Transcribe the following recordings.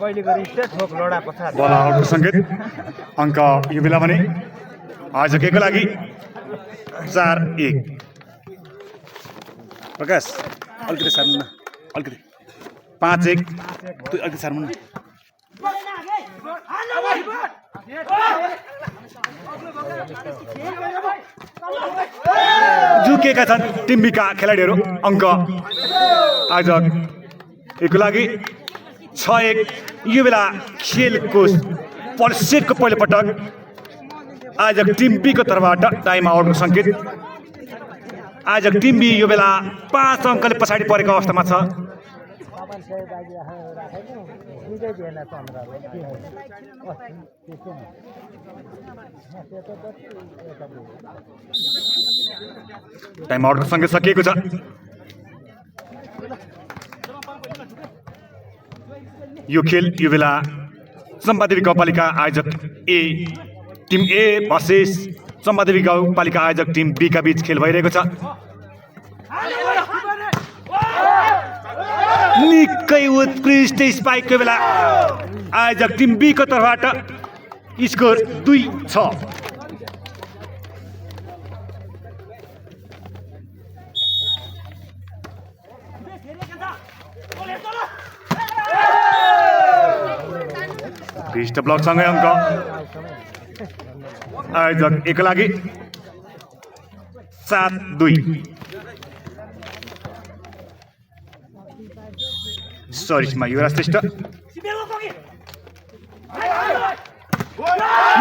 बल आउटको सङ्केत अङ्क यो बेला भने आजको लागि 4-1 प्रकाश अलिकति सार्नु न अलिकति 5-1 अलिकति सार्नु न झुकेका छन् टिम्बीका खेलाडीहरू अङ्क आजको लागि 6-1 यो बेला खेलको सेटको पहिलो पटक आज टिम्बीको तर्फबाट टाइम आउटको सङ्केत आज टिम्बी यो बेला 5 अङ्कले पछाडि परेको अवस्थामा छ टाइम आउटको सङ्केत सकिएको छ यो खेल यो बेला चम्पादेवी गाउँपालिका आयोजक ए टिम ए भर्सेस चम्पादेवी गाउँपालिका आयोजक टिम बी का बीच खेल भइरहेको छ निकै उत्कृष्ट स्पाइकको बेला आयोजक टिम बी को तर्फबाट स्कोर 2-6 पृष्ठ ब्लकसँगै अङ्क आयोजक एकका लागि 7-2 सरिसमा युवराज श्रेष्ठ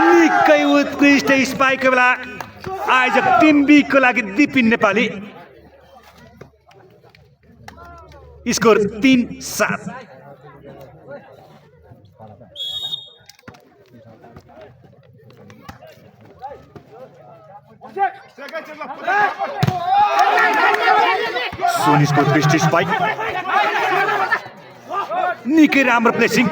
निकै उत्कृष्ट स्पाइकको बेला आयोजक टिम बी को लागि दिपिन नेपाली स्कोर 3-7 सोनिसको उत्कृष्ट स्पाइक निकै राम्रो प्लेसिङ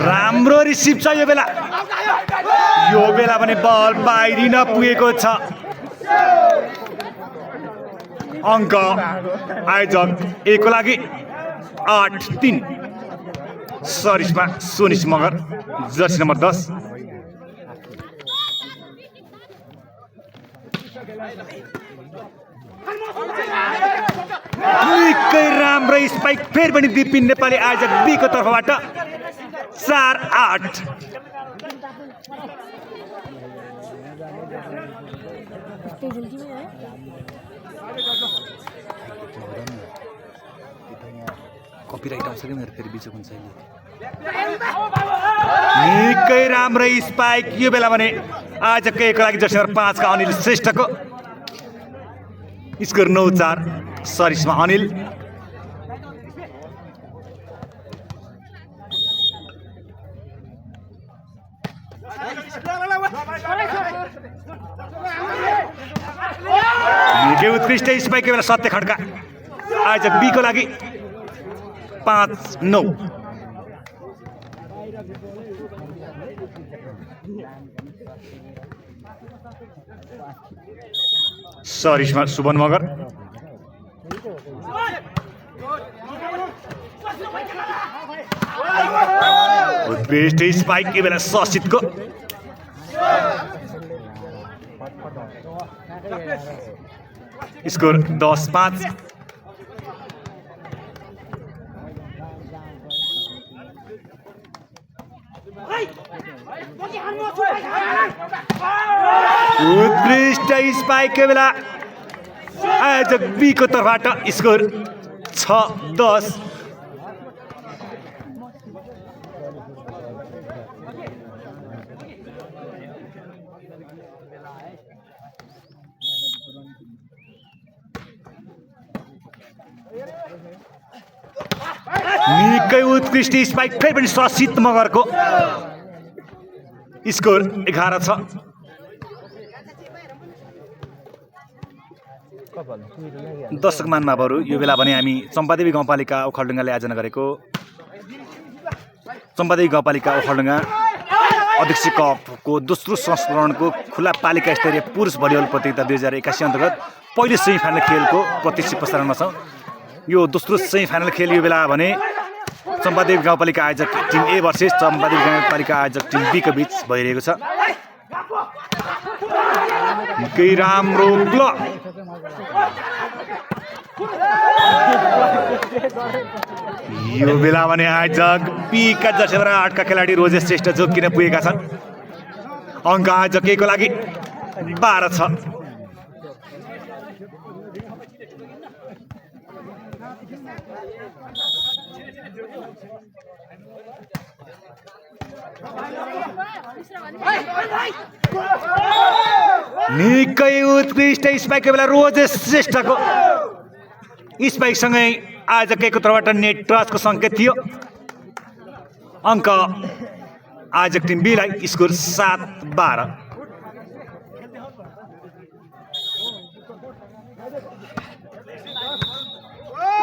राम्रो रिसिभ छ यो बेला भने बल बाहिरिन पुगेको छ अङ्क आयोजक एको लागि 8-3 सरिसमा सोनिस मगर जर्सी नम्बर 10 निकै राम्रो स्पाइक फेरि पनि दिपिन नेपाली आयोजक बी को तर्फबाट 4-8 कपिराइट आउँछ कि मेरो फेरि बिचको हुन्छ निकै राम्रो स्पाइक यो बेला भने आजको एकको लागि जर्सी नम्बर 5 का अनिल श्रेष्ठको स्कोर 9-4 सरिसमा अनिल निकै उत्कृष्ट स्पाइक बेला सत्य खड्का आयोजक बी को लागि 5-9 सरिसमा सुभन मगर उत्कृष्ट स्पाइक यो बेला ससितको स्कोर 10-5 उत्कृष्ट स्पाइकको बेला आयोजक बी को तर्फबाट स्कोर 6-10 निकै उत्कृष्ट स्पाइक फेरि पनि ससित मगरको स्कोर 11 छ दर्शक महानुभावहरू यो बेला भने हामी चम्पादेवी गाउँपालिका ओखलढुङ्गाले आयोजना गरेको चम्पादेवी गाउँपालिका ओखलढुङ्गा अध्यक्ष कपको दोस्रो संस्करणको खुला पालिका स्तरीय पुरुष भलिबल प्रतियोगिता 2081 अन्तर्गत पहिलो सेमी फाइनल खेलको प्रत्यक्ष प्रसारणमा छौँ। यो दोस्रो सेमी फाइनल खेल यो बेला भने चम्पादेवी गाउँपालिका आयोजक टिम ए भर्सेस चम्पादेवी गाउँपालिका आयोजक टिम बी को बीच भइरहेको छ। निकै राम्रो ब्लक यो बेला भने आयोजक बी का जर्सीबाट 8 का खेलाडी रोजेश श्रेष्ठ जोगिन पुगेका छन्। अङ्क आयोजक ए को लागि 12 छ। निकै उत्कृष्ट स्पाइक बेला रोजेश श्रेष्ठको स्पाइकसँगै आयोजक एको तर्फबाट नेट टचको सङ्केत थियो। अङ्क आयोजक टिम बीलाई स्कोर 7-12।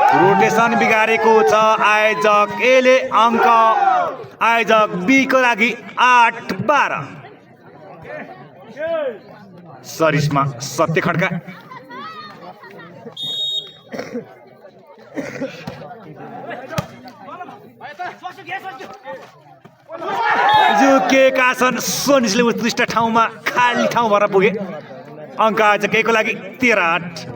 रोटेसन बिगारेको छ आयोजक एले। अङ्क आयोजक बी को लागि 8-12। सरिसमा सत्य खड्का झुकेका छन्। सोनिसले उत्कृष्ट ठाउँमा खाली ठाउँ भएर पुगे। अङ्क आयोजक एको लागि 13-8।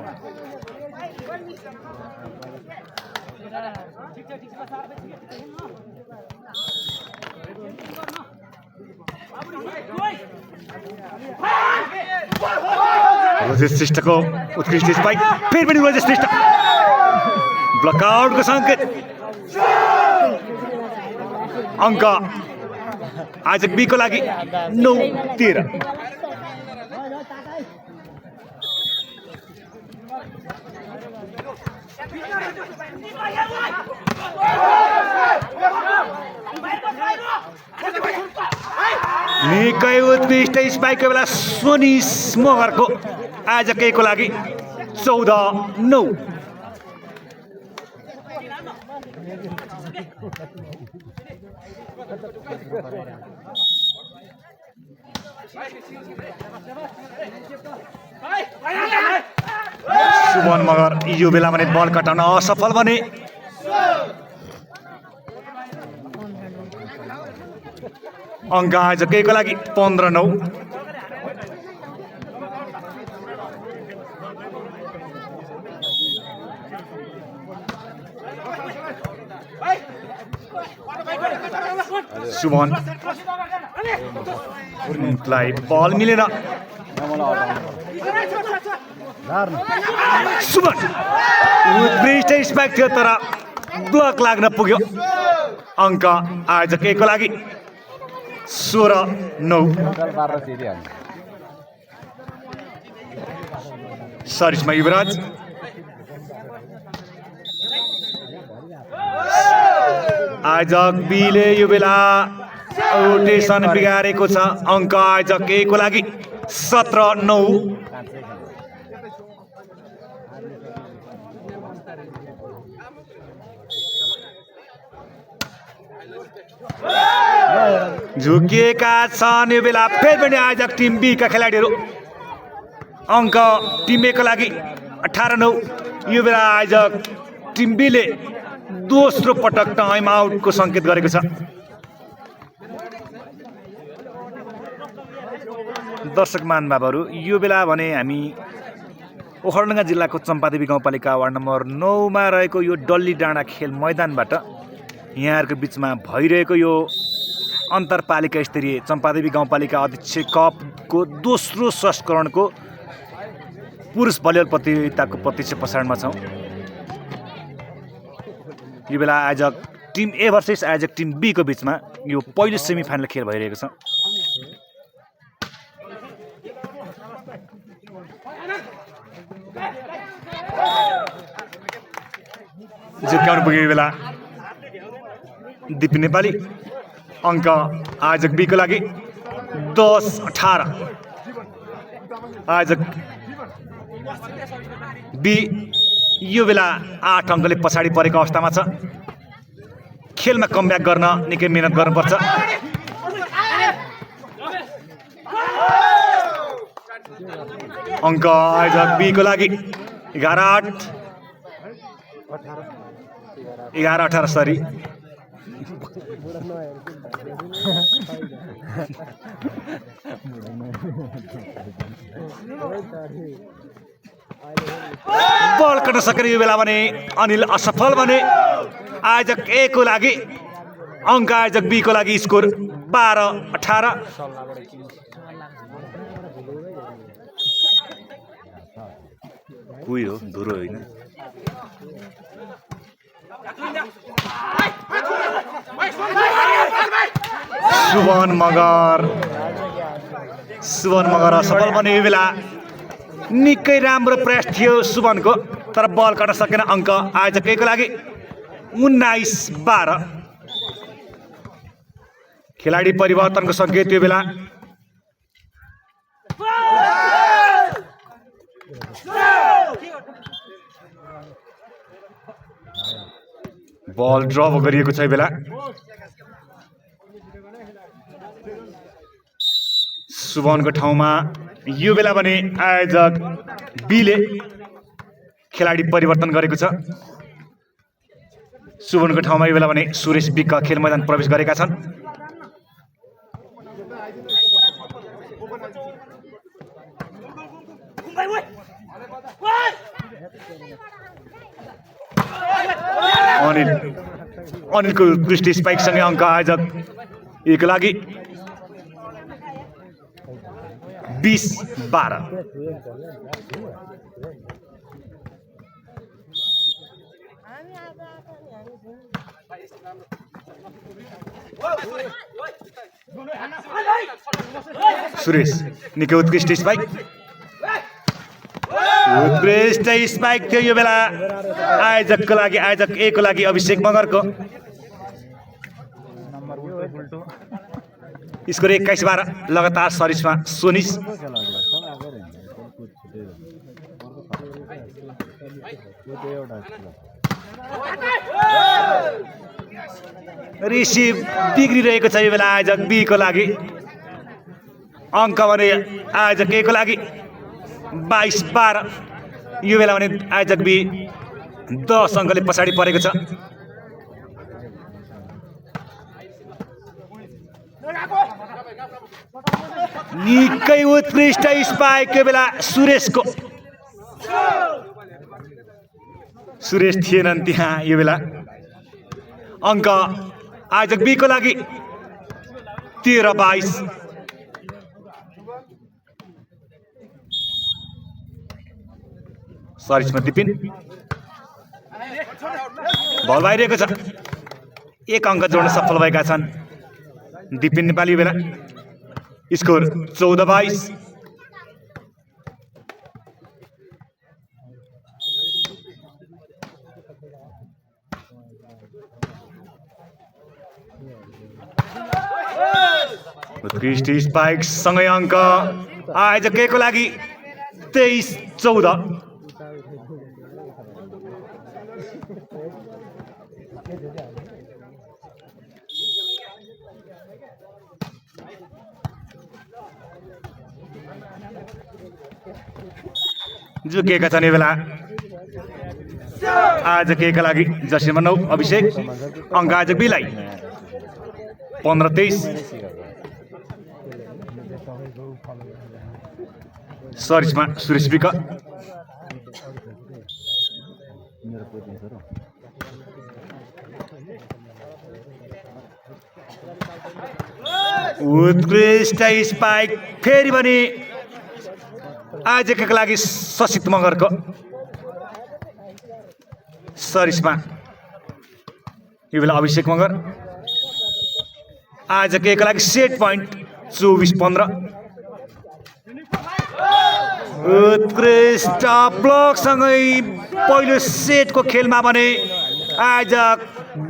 रोजेश श्रेष्ठको उत्कृष्ट स्पाइक फेरि पनि रोजेश श्रेष्ठ ब्लकआउटको सङ्केत। अङ्क आयोजक बी को लागि 9-13। निकै उत्कृष्ट स्पाइकको बेला सोनिस मगरको आयोजक ए को लागि 14-9। सुमन मगर यो बेला भने बल कटाउन असफल बने। अङ्क आयोजक एको लागि 15-9। सुमनलाई बल मिलेन। सुमन उत्कृष्ट स्पाइक थियो तर ब्लक लाग्न पुग्यो। अङ्क आयोजक एको लागि 16-9। सरिसमा युवराज आयोजक बीले यो बेला रोटेसन बिगारेको छ। अङ्क आयोजक ए को लागि 17-9। झुकिएका छन् यो बेला फेरि पनि आयोजक टिम बी का खेलाडीहरू। अङ्क टिम ए को लागि 18-9। यो बेला आयोजक टिम बीले दोस्रो पटक टाइम आउटको सङ्केत गरेको छ। दर्शक महानुभावहरू यो बेला भने हामी ओखलढुङ्गा जिल्लाको चम्पादेवी गाउँपालिका वार्ड नम्बर 9 मा रहेको यो डल्ली डाँडा खेल मैदानबाट यहाँहरूको बिचमा भइरहेको यो अन्तरपालिका स्तरीय चम्पादेवी गाउँपालिका अध्यक्ष कपको दोस्रो संस्करणको पुरुष भलिबल प्रतियोगिताको प्रत्यक्ष प्रसारणमा छौँ। यो बेला आयोजक टिम ए भर्सेस आयोजक टिम बी को बिचमा यो पहिलो सेमी फाइनल खेल भइरहेको छ। झुक्याउनु पुगेको बेला दिपी नेपाली। अङ्क आयोजक बी को लागि 10-18। आयोजक बी यो बेला 8 अङ्कले पछाडि परेको अवस्थामा छ। खेलमा कमब्याक गर्न निकै मेहनत गर्नुपर्छ। अङ्क आयोजक बीको लागि 11-8 11-18 सरी बल कट्न सकेन यो बेला भने अनिल असफल भने आयोजक ए को लागि अङ्क आयोजक बी को लागि स्कोर 12-18 कुइ हो धुरो होइन सुभन मगर असफल भने यो बेला निकै राम्रो प्रयास थियो सुभनको तर बल काट्न सकेन अङ्क आयोजक ए को लागि 19-12 खेलाडी परिवर्तनको सङ्केत यो बेला बल ड्रप गरिएको छ यो बेला सुभनको ठाउँमा यो बेला भने आयोजक बीले खेलाडी परिवर्तन गरेको छ सुभनको ठाउँमा यो बेला भने सुरेश विक खेल मैदान प्रवेश गरेका छन् अनिलको उत्कृष्ट स्पाइकसँगै अङ्क आयोजक एक लागि 20-12 सुरेश निकै उत्कृष्ट स्पाइक थियो यो बेला आयोजकको लागि आयोजक ए को लागि अभिषेक मगरको स्कोर 21-12 लगातार सरिसमा सोनिस रिसिभ बिग्रिरहेको छ यो बेला आयोजक बी को लागि अङ्क भने आयोजक ए को लागि 22-12 यो बेला भने आयोजक बी 10 अङ्कले पछाडि परेको छ निकै उत्कृष्ट स्पाइक यो बेला सुरेशको सुरेश थिएनन् त्यहाँ यो बेला अङ्क आयोजक बी को लागि 13-22 सरिसमा दिपिन बल बाहिरिएको छ 1 अङ्क जोड्न सफल भएका छन् दिपिन नेपाली बेला स्कोर 14-22 उत्कृष्ट स्पाइक सँगै अङ्क आयोजक ए को लागि 23-14 झुकेका छन् यो बेला आयोजक ए का लागि जर्सी नम्बर 9 अभिषेक अङ्क आयोजक बीलाई 15-23 सरिसमा सुरेश विक उत्कृष्ट स्पाइक फेरि भने आयोजकका लागि ससित मगरको सरिसमा यो बेला अभिषेक मगर आयोजकका लागि सेट पोइन्ट 24-15 उत्कृष्ट ब्लकसँगै पहिलो सेटको खेलमा भने आयोजक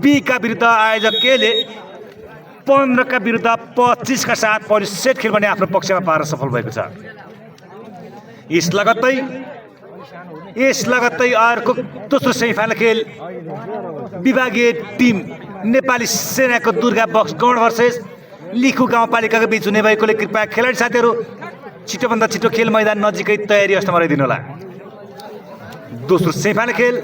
बी का विरुद्ध आयोजक केले 15 का विरुद्ध 25 का साथ पहिलो सेट खेल भने आफ्नो पक्षमा पार्न सफल भएको छ यस लगत्तै अर्को दोस्रो सेमिफाइनल खेल विभागीय टिम नेपाली सेनाको दुर्गा बक्स गौड भर्सेस लिखु गाउँपालिकाको बीच हुने भएकोले कृपया खेलाडी साथीहरू छिटोभन्दा छिटो खेल मैदान नजिकै तयारी अवस्थामा रहिदिनु होला। दोस्रो सेमिफाइनल खेल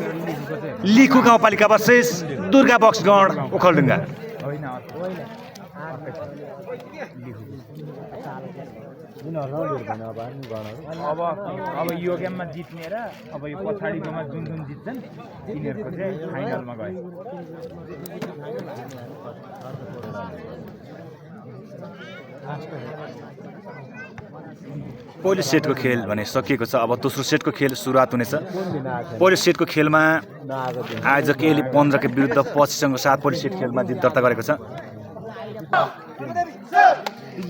लिखु गाउँपालिका वर्सेस दुर्गा बक्सगढ ओखलढुङ्गा। अब यो गेममा जित्ने र अब यो पछाडिकोमा जुन जित्छन् तिनीहरूको चाहिँ फाइनलमा गए। पहिलो सेटको खेल भने सकिएको छ। अब दोस्रो सेटको खेल सुरुवात हुनेछ। पहिलो सेटको खेलमा आयोजक एली 15 को विरुद्ध 25 साथ पहिलो सेट खेलमा जित दर्ता गरेको छ।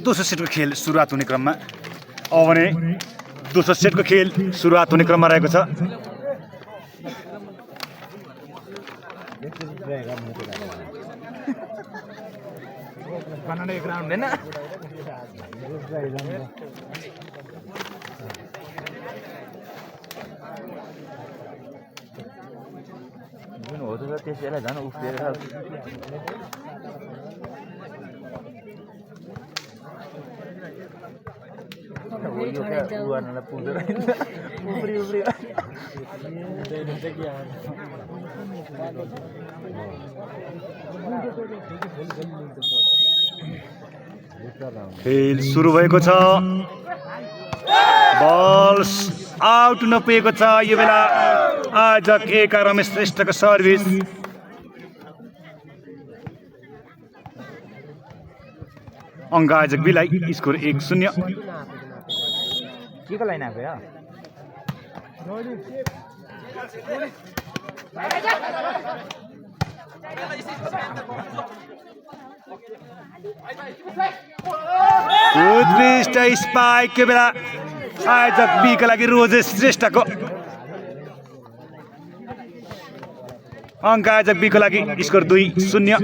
दोस्रो सेटको खेल सुरुवात हुने क्रममा अब भने दोस्रो सेटको खेल सुरुवात हुने क्रममा रहेको छ। एक राउन्ड हैन जुन हो त त्यसैलाई झन् उफ्रेर यो क्या उहाँलाई पुग्दो रहेछ उफ्री खेल सुरु भएको छ। बल आउट नपुगेको छ। यो बेला आयोजक एका रमेश श्रेष्ठको सर्भिस। अङ्क आयोजक बीलाई स्कोर 1-0। के को लाइन आएको यार उत्कृष्ट स्पाइक को बेला आयोजक बी का लागि रोजेश श्रेष्ठको अङ्क आयोजक बी को लागि स्कोर 2-0।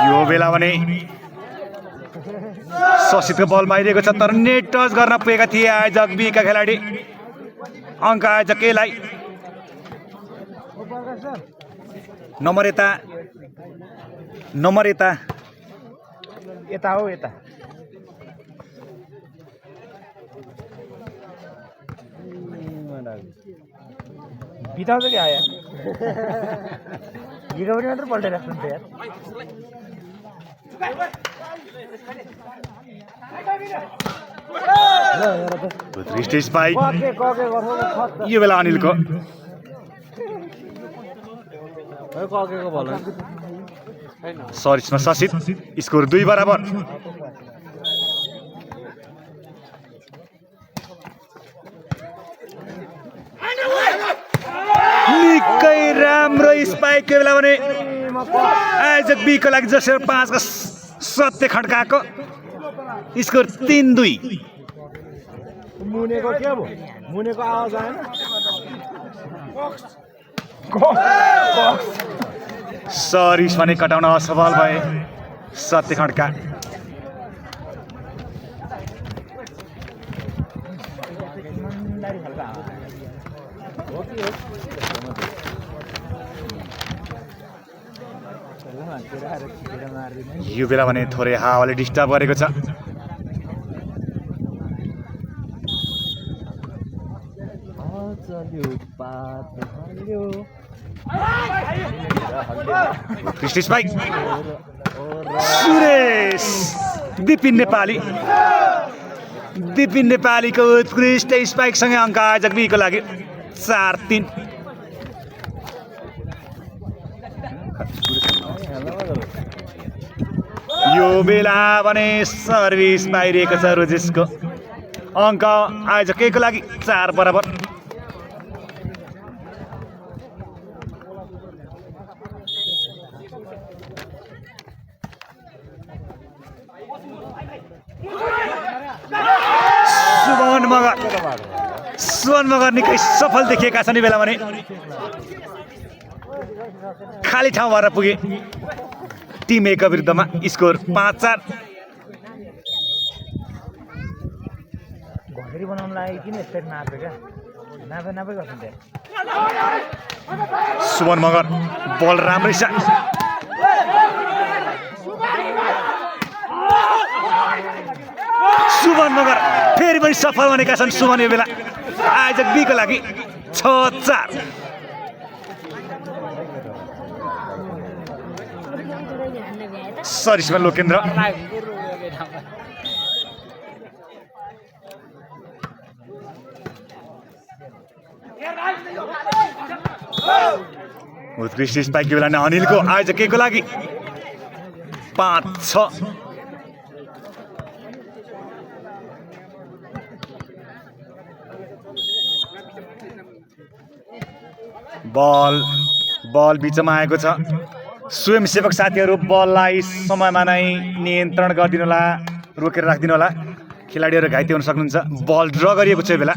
यो बेला भने ससितको बल बाहिरिएको छ तर नेट टच गर्न पुगेका थिए आयोजक बी का खेलाडी। अङ्क आयोजक एलाई नम्बर यता हो यता बिताउँछ क्या यार गिगावटी मात्र पल्टाइराख्छ नि त यार उत्कृष्ट स्पाइक यो बेला अनिलको सरिसमा ससित स्कोर 2 बराबर। निकै राम्रो स्पाइक को बेला भने आयोजक बी को लागि जसरी 5 का सत्य खड्काएको स्कोर 3-2। मुनेको के भयो मुनेको आवाज आएन सरिस भने कटाउन असफल भए सत्य खड्का। यो बेला भने थोरै हावाले डिस्टर्ब गरेको छ। कृष्ण स्पाइक सुरेश दिपिन नेपालीको उत्कृष्ट स्पाइकसँगै अङ्क आयोजक बीको लागि 4-3। यो बेला भने सर्भिस बाहिरिएको छ रोजेशको। अङ्क आयोजक को लागि 4 बराबर। सुवन मगर निकै सफल देखिएका छन्। बेला भने खाली ठाउँ भएर पुगे टिम ए का विरुद्धमा स्कोर 5-4। घरी बनाउन लागि किन स्टेट नाप्यो क्या नापे गर्छ त्यहाँ सुमन मगर बल राम्रै छ सुमन मगर फेरि पनि सफल बनेका छन् सुमन यो बेला आयोजक बीको लागि 6-4 सरिसमा लोकेन्द्र उत्कृष्ट स्पाइक यो बेला नै अनिलको आयोजक केको लागि 5-6 बल बिचमा आएको छ स्वयंसेवक साथीहरू बललाई समयमा नै नियन्त्रण गरिदिनु होला रोकेर राखिदिनु होला खेलाडीहरू घाइते हुन सक्नुहुन्छ बल ड्र गरिएको छ यो बेला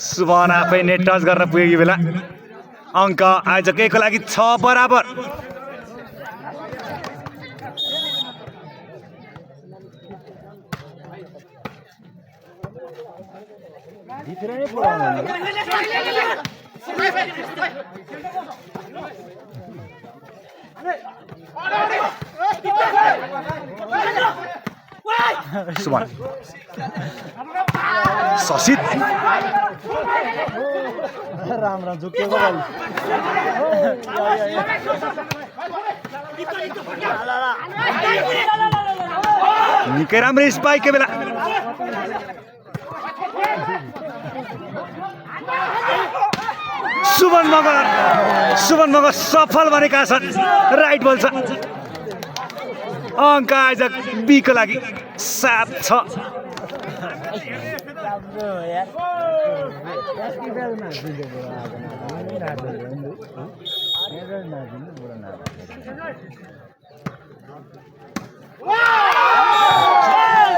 सुमन आफै नेट टच गर्न पुगेको यो बेला अङ्क आयोजक एकको लागि 6 बराबर सुमन ससित राम झुकेको भाइ निकै राम्रो स्पाइक बेला सुमन मगर सफल बनेका छन् राइट बल छ अङ्क आयोजक बीको लागि 7-6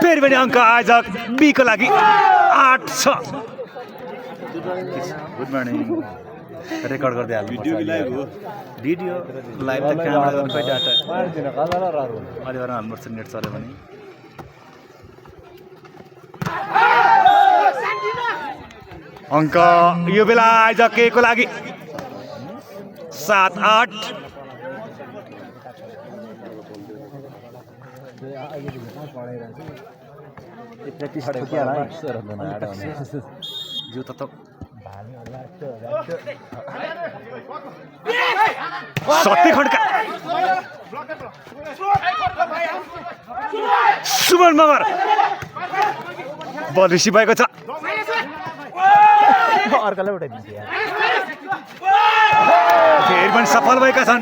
फेरि पनि अङ्क आयोजक बीको लागि 8-6 गुड मर्निङ रेकर्ड गर्दै हाल्नु भिडियो लाइभ त क्यामेरा खै डाटा अलिबार हाल्नुपर्छ नेट चल्यो भने अङ्क यो बेला आयोजक केको लागि 7-8 जो त सत्य खड्का सुमन मगर बल रिसिभ भएको छ अर्कालाई उठाइदिन्छ फेरि पनि सफल भएका छन्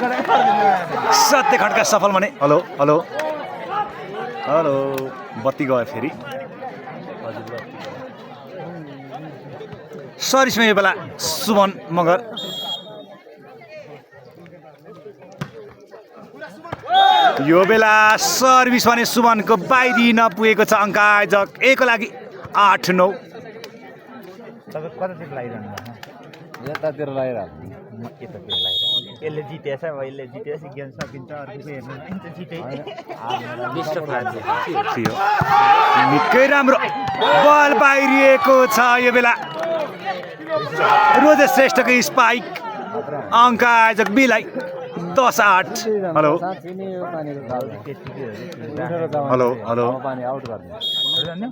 सत्य खड्का सफल भने हेलो हेलो हेलो बत्ती गयो फेरि सरिसमा यो बेला सुमन मगर यो बेला सर्भिस भने सुमनको बाहिरी नपुगेको छ अङ्क आयोजक एकको लागि 8-9 कतातिर लागिरहनु यतातिर लगाइरहेको यतातिर लागिरहनु यसले जितेछ यसले जितेछ गेम सकिन्छ अर्को हेर्नु निकै राम्रो बल बाहिरिएको छ यो बेला रोजेश श्रेष्ठको स्पाइक अङ्क आयोजक बीलाई 10-8 हेलो हेलो हेलो पानी आउट गर्ने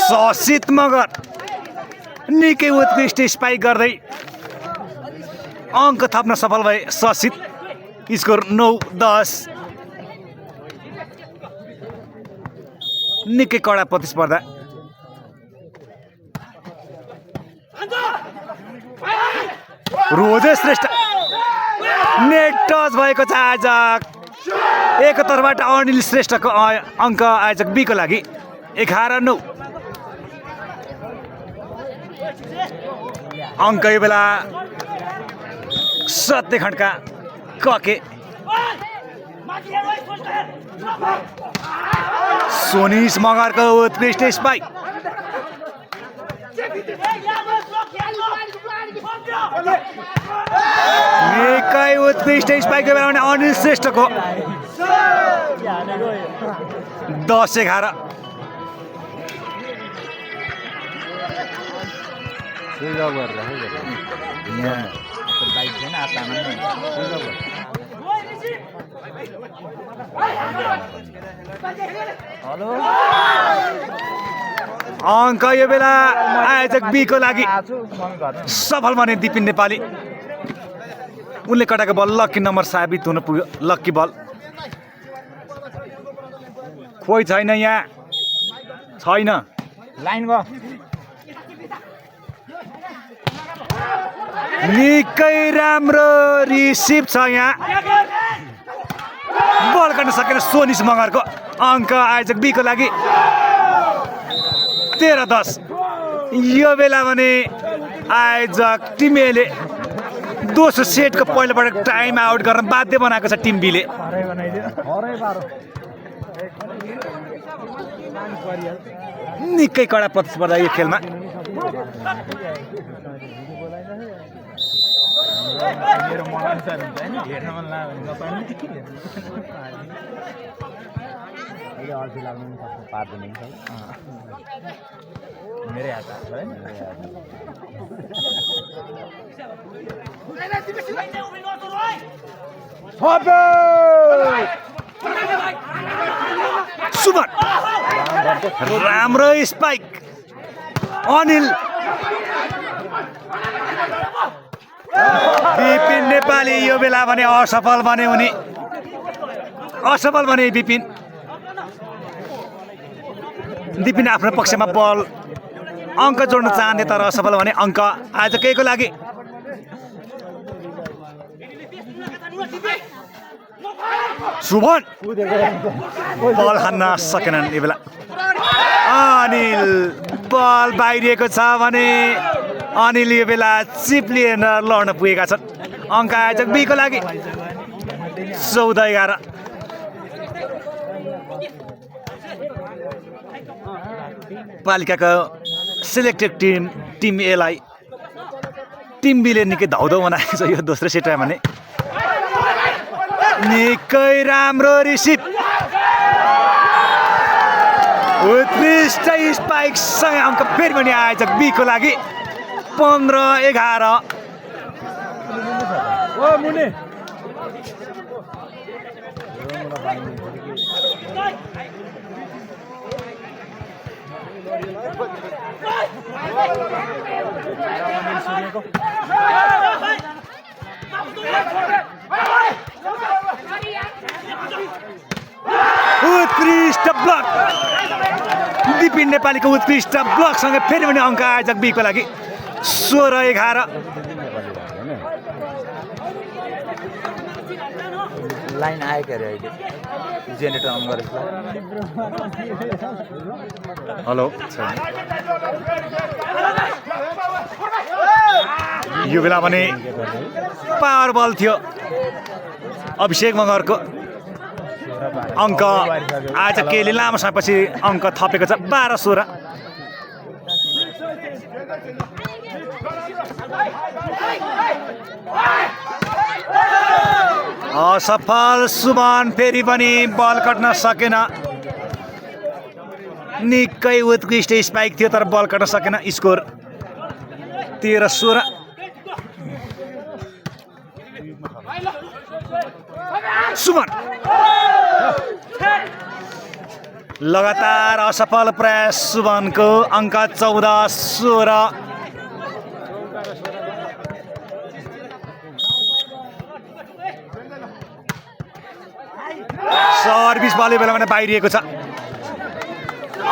ससित मगर निकै उत्कृष्ट स्पाइक गर्दै अङ्क थप्न सफल भए ससित स्कोर 9-10 निकै कडा प्रतिस्पर्धा रोजेश श्रेष्ठ नेट टच भएको छ आयोजक एकतर्फबाट अनिल श्रेष्ठको अङ्क आयोजक बीको लागि 11-9 अङ्क यो बेला सत्य खड्का कके सोनिस मगरको उत्कृष्ट स्पाइक निकै उत्कृष्ट स्पाइकको बेलामा भने अनिल श्रेष्ठको 10-11 सुइगा गरेर यहाँ बाइक छैन आत्तामा हेलो अङ्क यो बेला आयोजक बीको लागि सफल बने दिपिन नेपाली उनले कटाएको बल लक्की नम्बर साबित हुन पुग्यो लक्की बल खोइ छैन यहाँ छैन लाइन गयो निकै राम्रो रिसिभ छ यहाँ बल गर्न सकेन सोनिस मगरको अङ्क आयोजक बीको लागि 13-10 यो बेला भने आयोजक टिम एले दोस्रो सेटको पहिलोपटक टाइम आउट गर्न बाध्य बनाएको छ टिम बीले निकै कडा प्रतिस्पर्धा यो खेलमा मेरो मन अनुसार हुन्छ हैन हेर्न मन लाग्यो भने अहिले अल्छी लाग्नु पनि सक्छ पार्दैन नि मेरै हात है सुमन राम्रो स्पाइक अनिल विपिन नेपाली यो बेला भने असफल बने उनी असफल बने विपिन दिपिन आफ्नो पक्षमा बल अङ्क जोड्न चाहने तर असफल भने अङ्क आज केहीको लागि सुमन बल हान्न सकेनन् यो बेला अनिल बल बाहिरिएको छ भने अनिल यो बेला चिप लिएर लड्न पुगेका छन् अङ्क आयोजक बीको लागि 14-11 पालिकाको सिलेक्टेड टिम एलाई टिम बीले निकै धौधौ बनाएको छ यो दोस्रो सेटमा भने निकै राम्रो रिसिभ उत्कृष्ट स्पाइकसँग अङ्क फेरि पनि आयोजक बीको लागि 15-11 उत्कृष्ट ब्लक दिपिन नेपालीको उत्कृष्ट ब्लकसँग फेरि पनि अङ्क आयोजक बीको लागि 16-11 लाइन आयो के अरे अहिले जेनेरेटर अन गरेछ हेलो यो बेला भने पावर बल थियो अभिषेक मगरको अङ्क आज केले लामो समयपछि अङ्क थपेको छ 12-16 असफल सुमन फेरि पनि बल कट्न सकेन निकै उत्कृष्ट स्पाइक थियो तर बल कट्न सकेन स्कोर 13-16 सुमन लगातार असफल प्रयास सुमनको अङ्क 14-16 सर्भिस बल यो बेला भने बाहिरिएको छ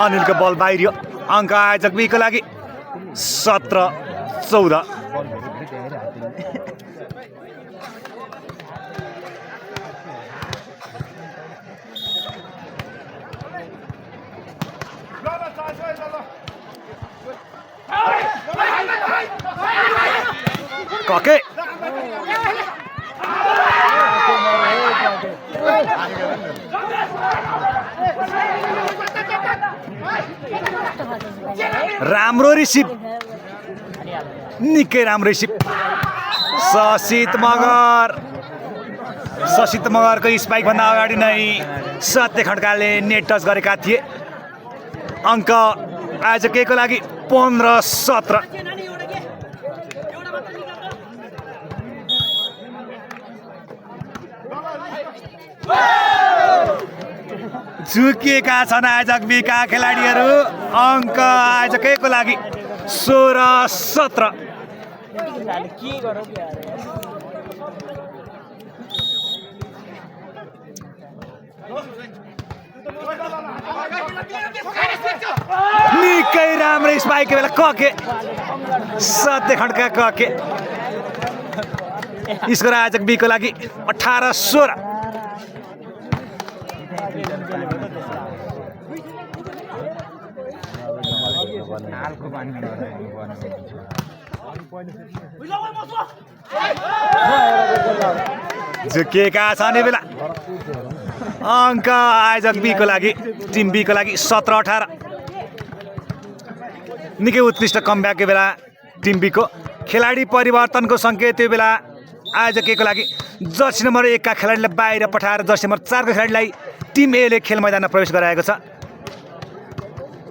अनिलको बल बाहिरियो अङ्क आयोजक बीको लागि 17-14 कके राम्रो रिसिभ, निकै राम्रो रिसिभ। ससित मगरको स्पाइकभन्दा अगाडि नै सत्य खड्काले नेट टच गरेका थिए। अङ्क आज केको लागि 15-17। झुकिएका छन् आयोजक बीका खेलाडीहरू। अङ्क आयोजकैको लागि 16-17। निकै राम्रो स्पाइक बेला कके सत्य खड्का कके। स्कोर आयोजक बीको लागि 18-16। झुकिएका छन् यो बेला। अङ्क आयोजक बीको लागि, टिम बीको लागि 17-18। निकै उत्कृष्ट कमब्याक यो बेला टिम बीको। खेलाडी परिवर्तनको सङ्केत यो बेला आयोजकको लागि। जर्सी नम्बर 1 का खेलाडीलाई बाहिर पठाएर जर्सी नम्बर 4 को खेलाडीलाई टिम ए ले खेल मैदानमा प्रवेश गराएको छ।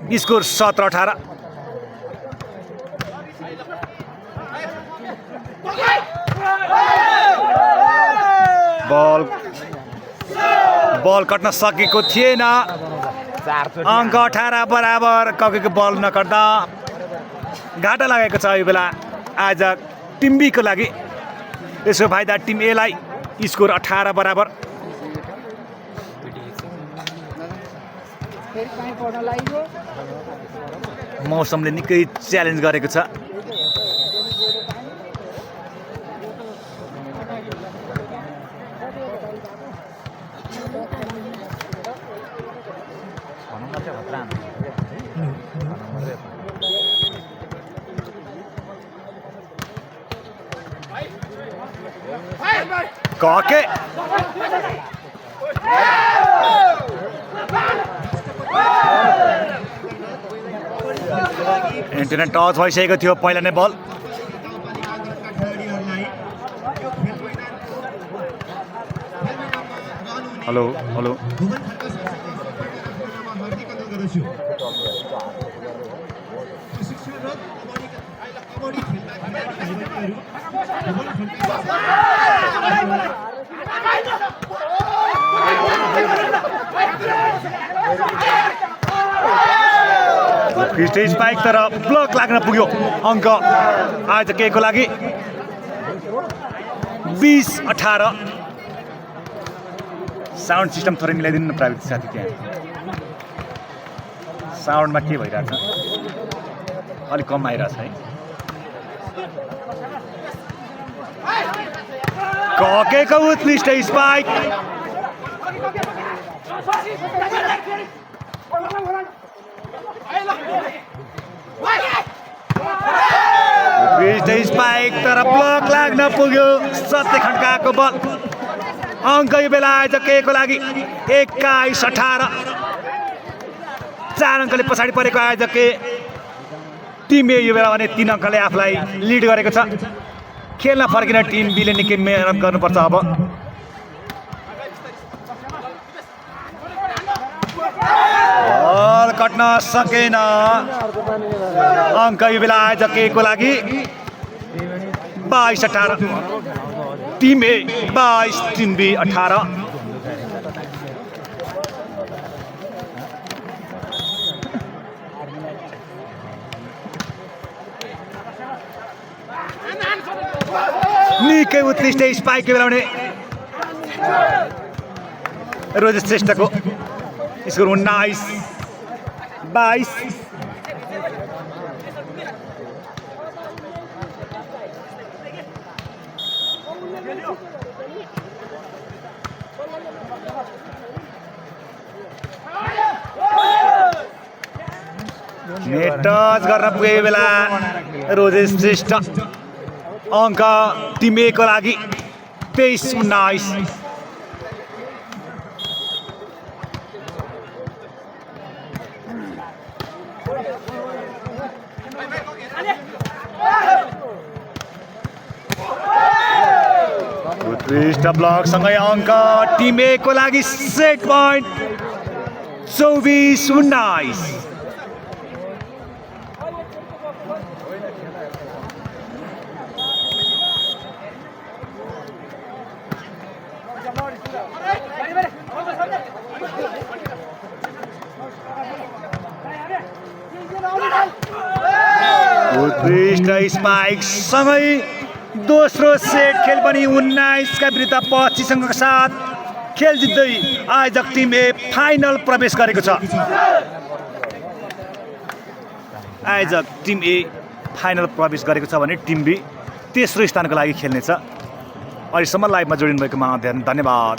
स्कोर 17-18। बल कट्न सकेको थिएन। अङ्क 18 बराबर। ककेको बल नकट्दा घाटा लागेको छ यो बेला आयोजक टिम बी को लागि। यसको फाइदा टिम ए लाई। स्कोर 18 बराबर। मौसमले निकै च्यालेन्ज गरेको छ। कके इन्टरनेट टच भइसकेको थियो पहिला नै बल। हेलो हेलो स्पाइक तर ब्लक लाग्न पुग्यो। अङ्क आयोजकको लागि 20-18। साउन्ड सिस्टम थोरै मिलाइदिनु न प्राविधिक साथी। त्यहाँ साउन्डमा के भइरहेछ? अलिक कम आइरहेछ है। ककेको उत्कृष्ट स्पाइक। स्पाइक तर ब्लक लाग्न पुग्यो। सत्य खड्काको बल। अङ्क यो बेला आयोजकको लागि 21-18। 4 अङ्कले पछाडि परेको आयोजक टिम ए यो बेला भने 3 अङ्कले आफूलाई लिड गरेको छ। खेल्न फर्किन टिम बीले निकै मेहनत गर्नुपर्छ अब। बल कट्न सकेन। अङ्क यो बेला आयोजकको लागि 22-18। Team A 22, team B 18। निकै उत्कृष्ट स्पाइक बेला भने रोजेश श्रेष्ठको। स्कोर 19-22। नेट टच गर्न पुगेको बेला रोजेश श्रेष्ठ। अङ्क टिम ए को लागि 23-19। उत्कृष्ट ब्लकसँगै अङ्क टिम ए को लागि सेट पोइन्ट 24-19। उत्कृष्ट स्पाइक सँगै दोस्रो सेट खेल पनि 19 का विरुद्ध 25 अङ्कका साथ खेल जित्दै आयोजक टिम ए फाइनल प्रवेश गरेको छ। आयोजक टिम ए फाइनल प्रवेश गरेको छ भने टिम बी तेस्रो स्थानको लागि खेल्नेछ। अहिलेसम्म लाइभमा जोडिनु भएकोमा धेरै धन्यवाद।